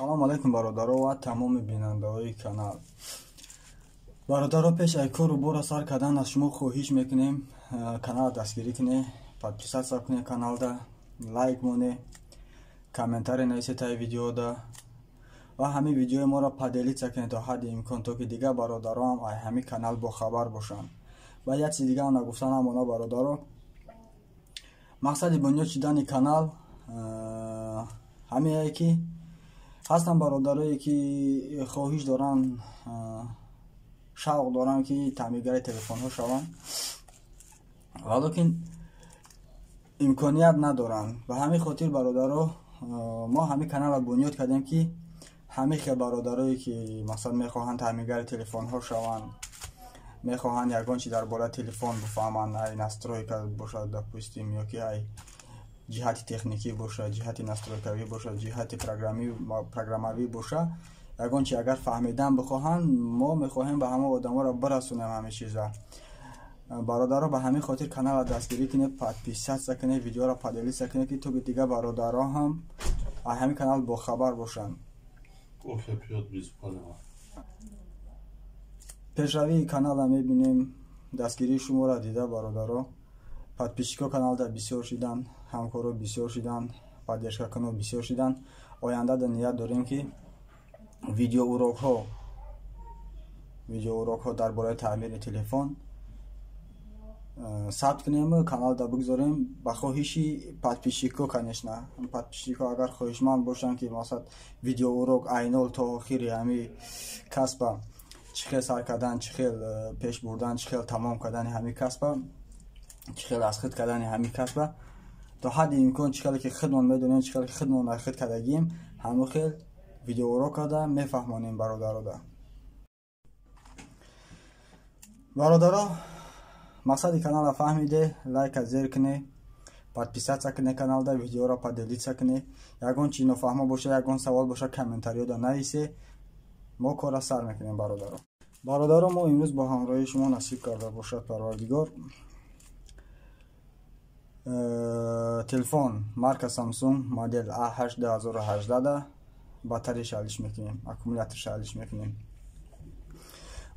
Салом алейкум бародаро ва тамоми бинандаҳои канал. Бародаро, пеш аз кору бора сар кардан аз шумо хоҳиш мекунем, каналро дастгирӣ кунед, подписаться кунед каналда, лайк монед, комментарий нависед таи видеода ва ҳамин видеои моро поделиться кунед то ҳадди имкон, то ки дигар бародароам аз ҳамин канал бохабар бошанд. Ва як чиз дигаам нагуфта намона бародаро, мақсади бунёд шудани канал ҳамине ки ҳастанд бародарое ки хоҳиш доранд, шавқ доранд ки таъмиргари телефонҳо шаванд, валекин имконият надоранд. Ба ҳамин хотир бародаро мо ҳамин каналро бунёд кардем, ки ҳамин хел бародарое ки масалан мехоҳанд таъмиргари телефонҳо шаванд, мехоҳанд ягон чи дар бораи телефон бифаҳманд, ай настройка бошад, допустим, ё ки ай ҷиҳати техникӣ бошад, ҷиҳати настройкавӣ бошад, ҷиҳати программавӣ бошад, ягон чи агар фаҳмидан бихоҳанд, мо мехоҳем ба ҳамон одаморо бирасонем ҳамин чиза. Бародаро, ба ҳамин хотир каналро дастгирӣ кунед, подписаться кунед, видеоро поделиться кунед, ки то дигар бародаро ҳам аз ҳамин канал бохабар бошанд. Кофе пьёт без палева. Пешравии каналро мебинем, дастгирии шуморо дида бародаро, подписчикҳо каналда бисёр шиданд, ҳамкоро бисёр шиданд, поддержкакуно бисёр шиданд. Ояндада ният дорем, ки видеоурокҳо дар бораи таъмири телефон сабт кунем, каналда бигзорем ба хоҳиши подписчикҳо. Конечно, подписчикҳо агар хоҳишманд бошанд, ки масалан видеоурок айнол то охири ҳамин касба чӣ хел сар кардан, чӣ хел пеш бурдан, чӣ хел тамом кардани ҳамин касба, чӣ хел аз худ кардани ҳамин касба то ҳадди имкон, чӣ хеле ки худмон медонем, чӣ хеле ки худмон аз худ кардагием, ҳамон хел видеоурок карда мефаҳмонем бародарода. Бародаро, мақсади каналро фаҳмиде, лайка зер кунед, подписаться кунед каналда, видеоро поделиться кунед. Ягон чи нофаҳмо боша, ягон савол боша, комментариёда нависе, мо корро сар мекунем бародаро. Бародаро, мо имрӯз бо ҳамроҳии шумо насиб карда бошад Парвардигор, телефон марка Samsung модел A8 2018 батареяш алиш мекунем, аккумуляторш алиш мекунем.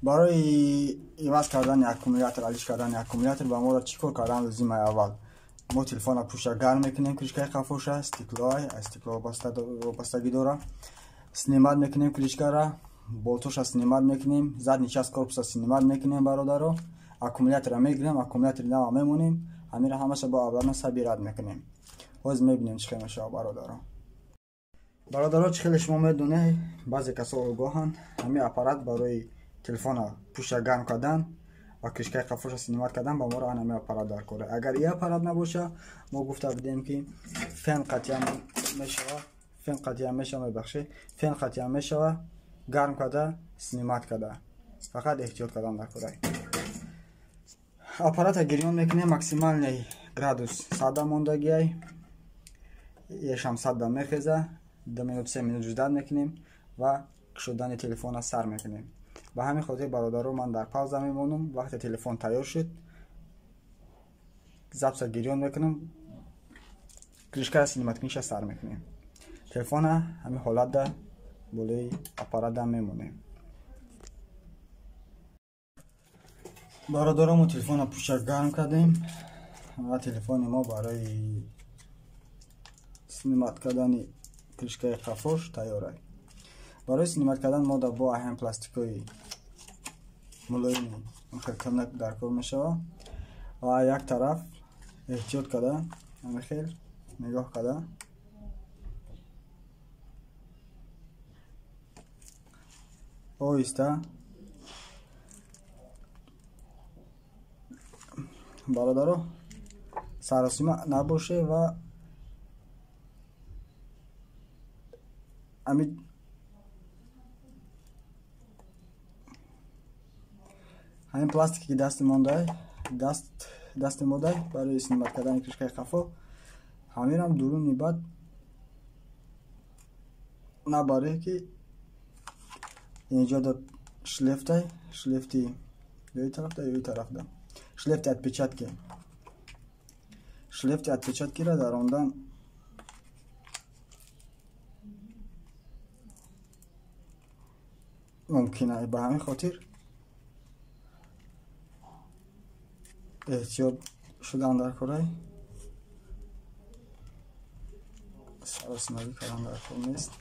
Барои иваз кардани аккумулятор, алиш кардани аккумулятор ба моро чӣ кор кардан лозим? Аввал мо телефонро пӯша гарм мекунем, крышкаи қафоша стеклоай, аз стекло вобастагӣ дора, снимать мекунем крышкара, болтоша снимать мекунем, задний часть корпуса снимать мекунем бародаро, аккумулятора мегирем, аккумулятори нава мемонем, ҳамира ҳамаша бо обратно собирать мекунем. Ҳозир мебинем чӣ хел мешавад бародаро. Бародаро, чӣ хеле шумо медонед, баъзе касо огоҳанд, ҳамин аппарат барои телефона пӯша гарм кардан ва крышкаи қафоша снимать кардан ба моро ҳамин аппарат дар кора. Агар ин аппарат набоша, мо гуфта будем, ки фен қатъиян мешава, фен қатъиян мешава, мебахшед, фен қатъиян мешава, гарм карда, снимать карда, фақат эҳтиёт кардан дар кора. Аппарата гирён мекунем, максимальный градус 100 мондагиай, ешам 100 мехеза, 2 минут 3 минут ждать мекунем ва кушодани телефона сар мекунем. Ба ҳамин хотир бародаро, ман дар пауза мемонам, вақте телефон тайёр шуд, записа гирён мекунам, крышкара снимать-куниша сар мекунем. Телефона ҳамин ҳолатда болои аппаратда мемонем. Бародаро, мо телефонро пӯша гарм кардем ва телефони мо барои снимать кардани крышкаи қафош тайёр аст. Барои снимать кардан мо бо аҳам пластикҳои мулоими хел дар кор мешавад ва як тараф эҳтиёт карда, ҳамин хел нигоҳ карда, оҳиста бародаро, саросима набоше ва ҳамин пластике ки дасти мондай, дасти модай барои снимать кардани крышкаи қафо, ҳаминам дуруни бад набаре, ки инҷода шлефтай, шлефти ёи тарафда, ёи тарафда шлефти отпечатки, шлефти отпечаткиро дарондан. мумкин аст. Ба ҳамин хотир эҳтиёт шудан дар корай, саросимагӣ кардан дар кор нест.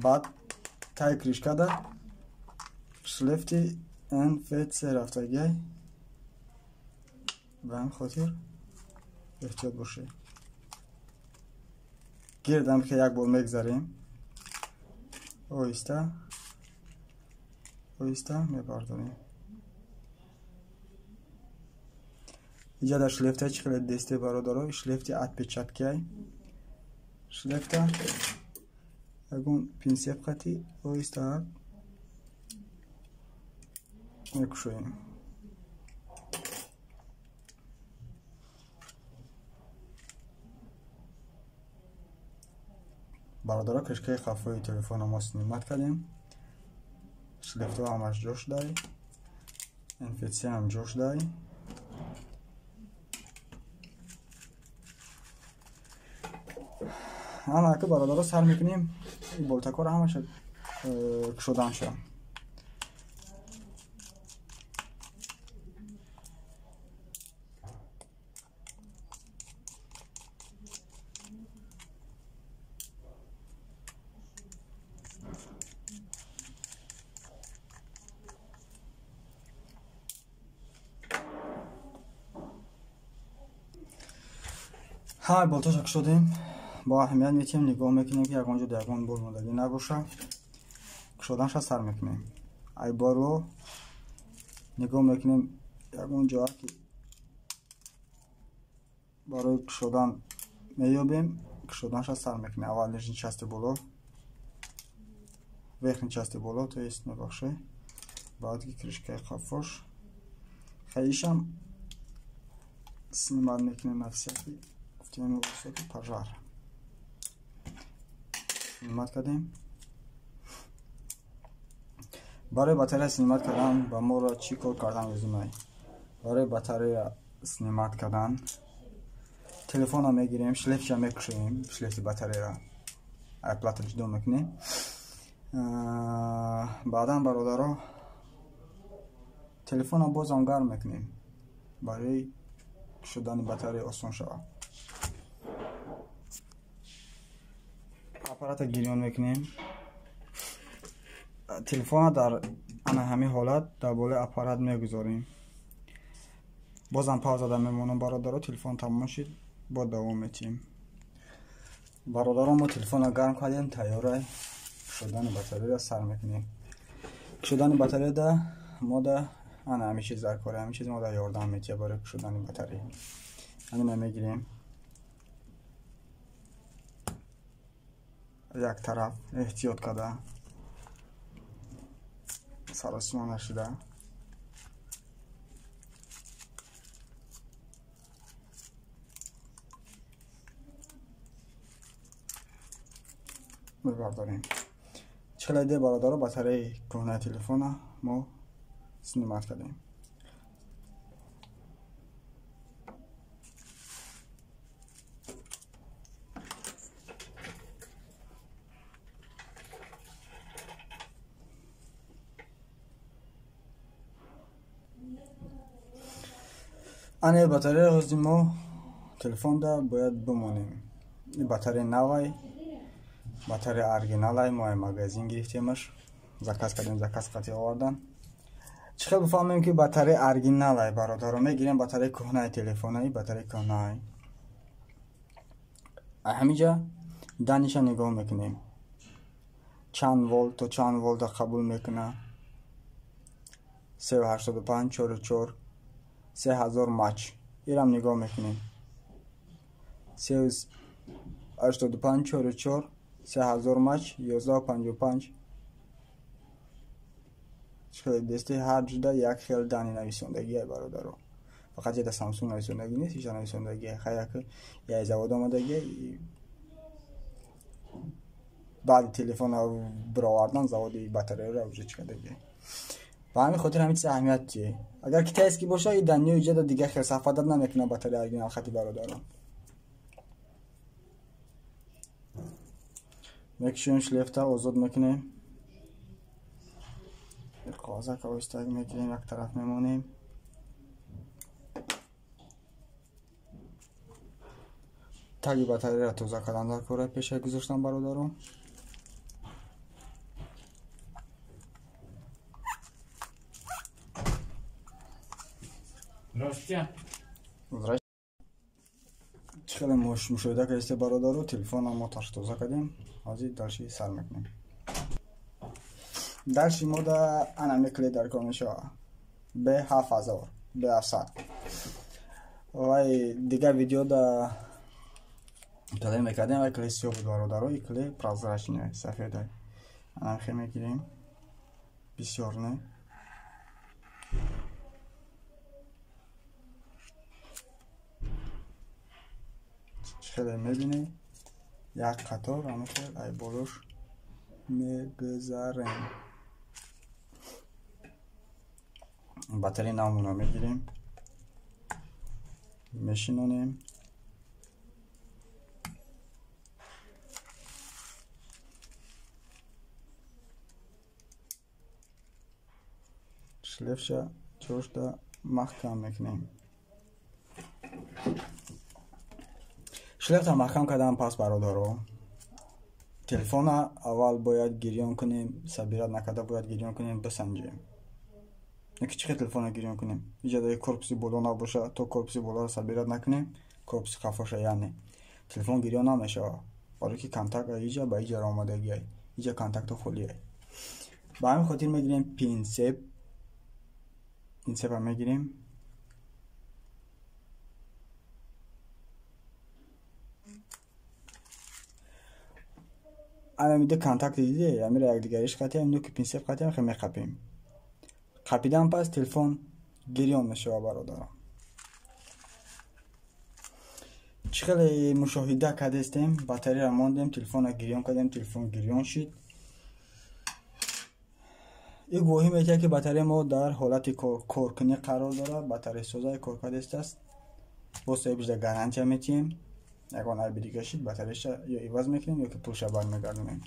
Баъд тай крышкада шлефти NFC рафтагиай, ба ҳамин хотир эҳтиёт бошед. Гирдам ки як бор мегзарем, оҳиста оҳиста мебардорем. Иҷа дар шлефта чӣ хеле десте бародаро, шлефти отпечаткиай. Шлефта ягон пинсеп қати оҳиста мекушоем. Бародаро, крышкаи қафои телефона мо снимат кардем, шлефтҳо ҳамаш ҷо шудай, NFC ҳам ҷо шудай. Ана ки бародаро сар мекунем болтакҳоро ҳамаша кушодан шуда. Ҳамаи болташа кушодем, бо аҳамият метиҳем, нигоҳ мекунем ки ягон ҷо ягон бол мондагӣ набоша. Кушоданша сар мекунем. Ай боло нигоҳ мекунем ягон ҷоа ки барои кушодан меёбем, кушоданша сар мекунем. Аввал нижний части боло, верхний части боло, то есть мебахшед, баъд ки крышкаи қафош хаишам снимат мекунем на всякий высокий пожар. Снимат кардем. Барои батарея снимат кардан ба моро чӣ кор кардан лозим ай? Барои батарея снимат кардан телефонро мегирем, шлефша мекушоем, шлефи батареяро ай плата ҷудо мекунем. Баъдан бародаро телефонро бозам гарм мекунем барои кушодани батарея осон шавад. Аппарата гирён мекунем. Телефонро дар ана ҳамин ҳолат дар болои аппарат мегузорем. Бозам паузада мемонам бародаро, телефон тамом шид, бо давом метиҳем. Бародаро, мо телефонро гарм кардем, тайёрай кушодани батареяро сар мекунем. Кушодани батареяда мода ана ҳамин чиз дар кор, ҳамин чиз мода ёрдам метиҳад барои кушодани батарея. Ҳамина мегирем. Як тараф эҳтиёт карда, саросима нашуда. Мебардорем. Чӣ хеле де бародаро, батареяи кӯҳнаи телефона мо снимат кардем. Ане батарея ҳозир мо телефонда бояд бимонем. Ин батарея навай, батарея оригиналай, мо магазин гирифтемаш, заказ кардем, заказ қатъи овардан. Чӣ хел бифаҳмем ки батарея оригиналай бародаро? Мегирем батареяи кӯҳнаи телефона, ин батареяи кӯҳнаай. Ҳаминҷа даниша нигоҳ мекунем, чанд волт то чанд волта қабул мекунад. 3,85 4,4 3000 мач. Ирам нигоҳ мекунем. 3,85 4,4 3000 мач 11,55. Чӣ десте ҳар ҷуда як хел дани нависондагиай бародаро. Фақат яда Samsung нависондагӣ нест, иша нависондагиай. Хай як завод омадагиай. Баъди телефона бировардан заводи батареяро уже чӣ кардагиай. Ба ҳамин хотир ҳамин чиз аҳамият чие. Агар китайский боша, и даниё иҷода дигар хел сафадат намекунад батарея оригинал хати бародарон. Мекушоем шлефта, озод мекунем. Қоғазака оҳиста мегирем, як тараф мемонем. Таги батареяро тоза кардан дар кора пеша гузоштам бародарон. Здравствуйте. Здравствуйте. Чӣ хеле мушоҳида кардисте бародаро, телефонам мо таш тоза кардем. Ҳозир дальше сар мекунем. Дальше мо да ана мекле дар кор мешава. Б7000, Б700. Вай дигар видео да клей мекардем, вай клей сиёҳ буд бародаро, и клей прозрачный, сафедай. Ана хе мегирем. Бисёр не. Хеле мебинед, як қатор ҳамахел ай болош мегузарем. Батарея намуна мегирем, мешинонем. Шлефша ҷошда маҳкам мекунем. Шлефта маҳкам кардан пас бародаро, телефона аввал бояд гирён кунем, сабират накарда бояд гирён кунем, бисанҷем. Яки чӣ хел телефона гирён кунем? Иҷа корпуси боло набоша, то корпуси болоро сабират накунем, корпуси қафоша, яъне телефон гирён намешава. Барои ки контакт иҷа ба иҷа омадагиай, иҷа контакту холиай. Ба ҳамин хотир мегирем пинсеп, пинсепа мегирем. Ана контакти диде, амира якдигариш қатиам, нуки пинсеп қатиам, хе меқапем. Қапидан пас телефон гирён мешава бародарон. Чӣ хеле мушоҳида кардестем, батареяро мондем, телефонро гирён кардем, телефон гирён шид. Ин гувоҳӣ метиҳад, ки батарея мо дар ҳолати коркунӣ қарор дорад, батарея созаи кор кардестааст. Бо соҳибишда гарантия метиҳем. Ягон айби дига шид, батареяша ё иваз мекунем, ё ки пулша бармегардонем.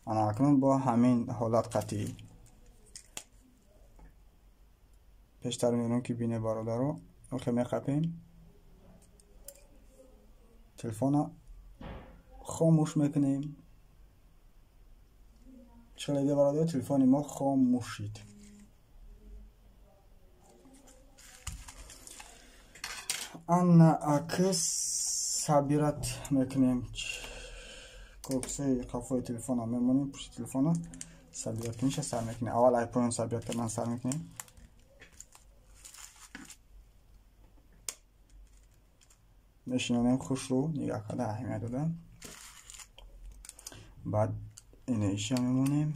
Ана акнун бо ҳамин ҳолат қатъӣ пештар меёрем, ки бине бародаро, охе меқапем, телефона хомӯш мекунем. Чӣ хеле бародаро, телефони мо хомӯш шид. Ана акс сабират мекунем. Корпусои қафои телефона мемонем, пушти телефона сабират куниша сар мекунем. Аввал айпоин сабират кардан сар мекунем. Мешинонем хушрӯ, нигаҳ карда, аҳамият дода. Баъд инаиша мемонем.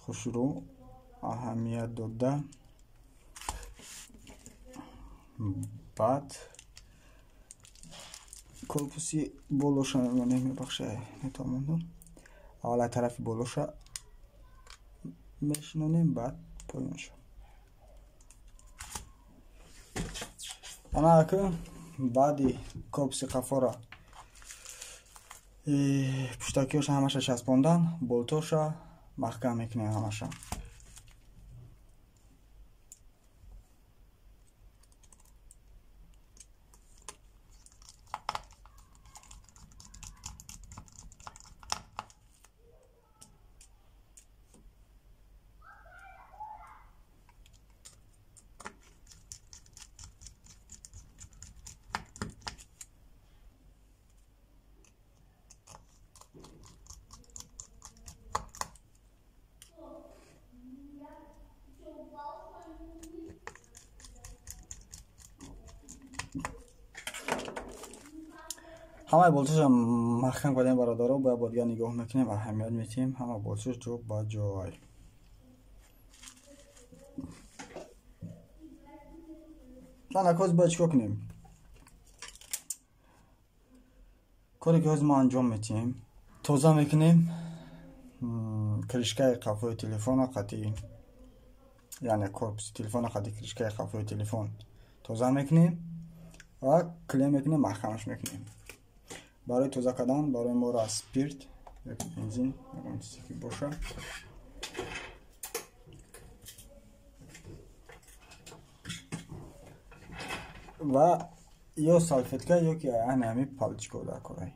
Хушрӯ аҳамият дода. Баъд корпуси болоша мемонем, мебахшед, метавонам. Аввал аз тарафи болоша мешинонем, баъд поёнша. Ана ака баъди корпуси қафора пуштакиёша ҳамаша часпондан, болтоша маҳкам мекунем ҳамаша. Ҳамаи болтоша маҳкам кардем бародаро, бояд бо дигар нигоҳ мекунем, аҳамият метиҳем, ҳама болтош ҷо ба ҷой. Ана бояд чикор кунем? Коре ки ҳозир мо анҷом метиҳем, тоза мекунем крышкаи қафои телефона қати, яъне корпуси телефона қати крышкаи қафои телефон тоза мекунем ва клей мекунем, маҳкамаш мекунем. Барои тоза кардан барои моро спирт ёки бензин ягон чизе ки боша. Ва ё салфетка ёки ана ҳами палочка дар корай.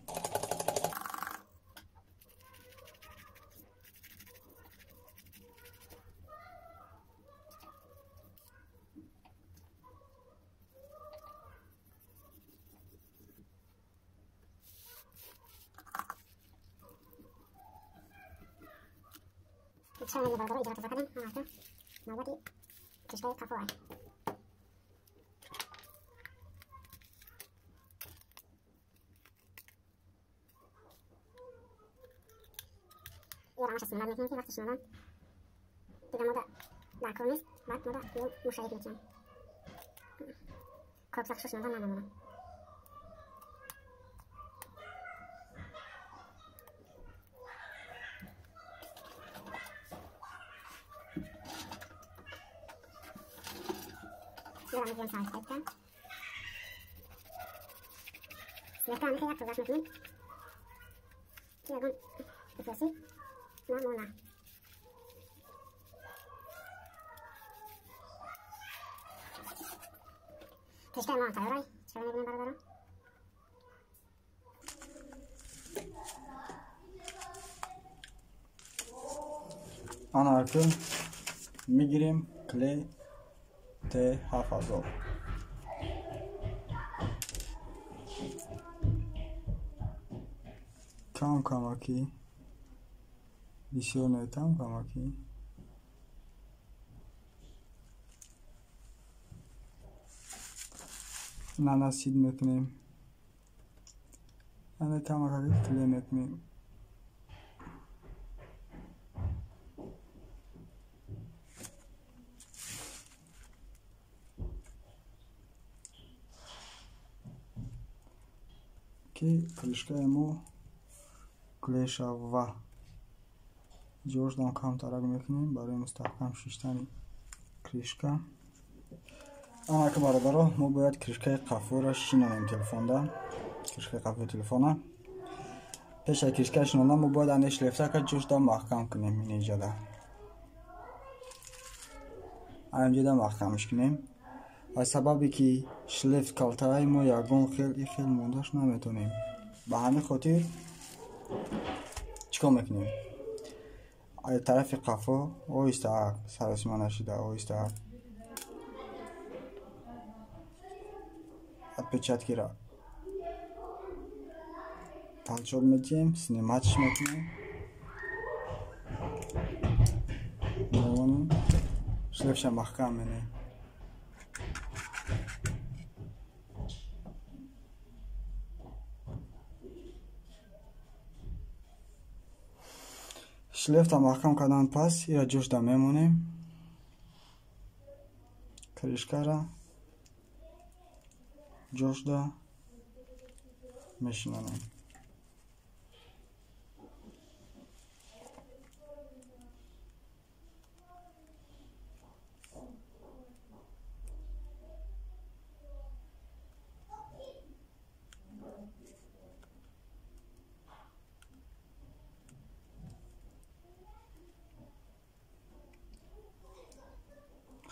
Ана ака мегирем клей Т7000. Кам камаки, бисёр не, кам камаки. Нанасид мекунем. Ана камаки клей мекунем. Ки крышкаи мо клей шава. Ҷошдам камтарак мекунем барои мустаҳкам шиштани крышка. Анака бародаро, мо бояд крышкаи қафоро шинонем телефонда. Крышкаи қафои телефона. Пеш аз крышка шинондан мо бояд ане шлефтака ҷошда маҳкам кунем инҷода. Анҷода маҳкамш кунем. Аз сабабе ки шлефт калтаи мо ягон хел и хел мондаш наметонем. Ба ҳамин хотир чикор мекунем? Аз тарафи қафо оҳиста саросима нашида, оҳиста отпечаткиро толчок медиҳем, сниматьш мекунем, мемонем, шлефтша маҳкам менем. Шлефта маҳкам кардан пас ира ҷошда мемонем, крышкара ҷошда мешинонем.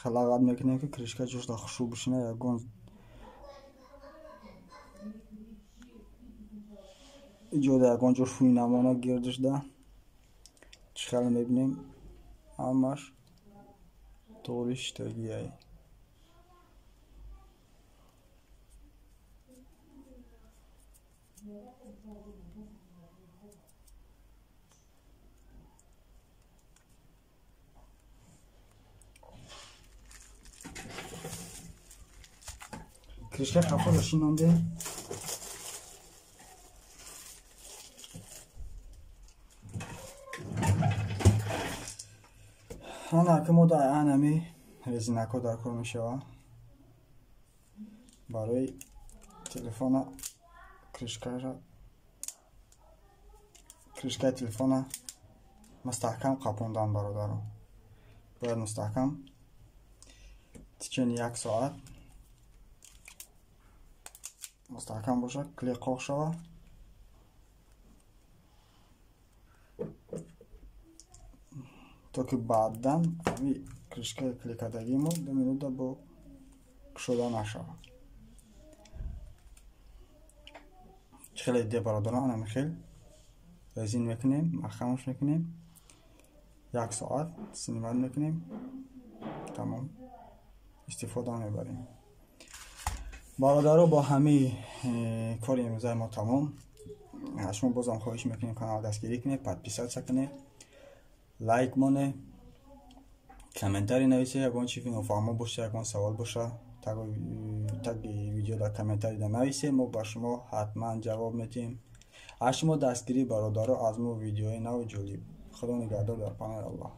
Хеле мекунем ки крышка ҷошда хушрӯ бишина, ягон иҷода ягон ҷо шӯй намона гирдишда. Чӣ хеле мебинем, ҳамаш тоғри шиштагиай. Крышка қафоро шинондем. Ана ки мо дар анами резинакҳо дар кор мешавад. Барои телефона крышкаи телефона мустаҳкам қапондан, бародаро, бояд мустаҳкам течение як соат мустаҳкам бошад, клей қоқ шавад. То ки баъдан ҳами крышкаи клейкардагии мо 2 минута бо кушода нашавад. Чӣ хеле диде, бародарон, анами хел резин мекунем, маҳкамаш мекунем, як соат снимать мекунем, тамом, истифода мебарем. Бародаро, бо ҳамаи кори имрӯзаи мо тамом. Аз шумо бозам хоҳиш мекунем, канал дастгирӣ кунед, подписаться кунед, лайк монед, комментарий нависед, ягон чизи нофаҳмо боша, ягон савол боша, таги видео дар комментарийда нависед, мо ба шумо ҳатман ҷавоб медиҳем. Аз шумо дастгирӣ, бародаро, аз мо видеои наву ҷолиб. Худо нигаҳдор, дар паноҳи Аллоҳ.